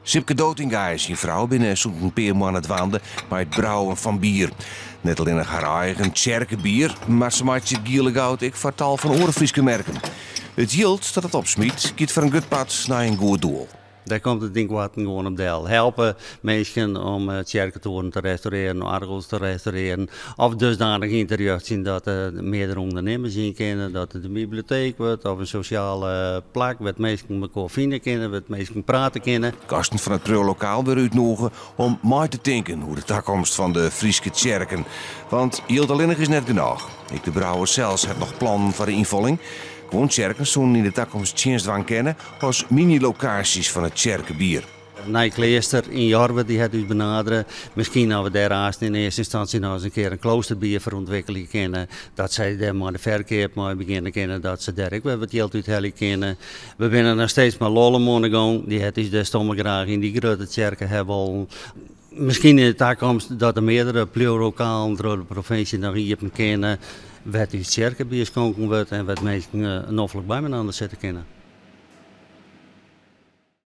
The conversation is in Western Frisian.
Sipke Dotinga en syn frou binne sûnt in pear moanne dwaande mei it brouwen fan bier. Net allinnich har eigen tsjerkebier, mar se meitsje it giele goud ek foar tal fan oare Fryske merken. It jild dat it opsmyt, giet foar in grut part nei in goed doel. Dêr komt it ynkoarten gewoan op del. Helpe minsken om tsjerketoernen te restaurearjen, oargels te restaurearjen of dusdanich yn te rjochtsjen dat der meardere ûndernimmers yn kinne, dat it in biblioteek wurdt of in sosjale plak wêr't minsken mekoar fine kinne, wêr't minsken prate kinne. Gasten fan it priuwlokaal wurde útnûge om mei te tinken oer de takomst fan de Fryske tsjerken. Want jild allinnich is net genôch. Ek de brouwer sels hat noch plannen foar de ynfolling. Guon tsjerken soenen yn de takomst tsjinst dwaan kinne as miny-lokaasjes fan it tsjerkebier. Nijkleaster yn Jorwert dy hat ús benadere. Miskien dat we dêr aanst yn earste ynstânsje noch ris in kear in kloosterbier foar ûntwikkelje kinne. Dat sy dêr mei de ferkeap mei begjinne kinne, dat se dêr ek wer wat jild út helje kinne. We binne noch steeds mei Lollum oan de gong. Dy hat ús dêr stomme graach yn dy grutte tsjerke ha wollen. Miskien yn de takomst dat der meardere priuwlokalen troch de provinsje noch iepen kinne, wêr't ús tsjerkebier skonken wurdt en wêr't minsken noflik by inoar sitte kinne.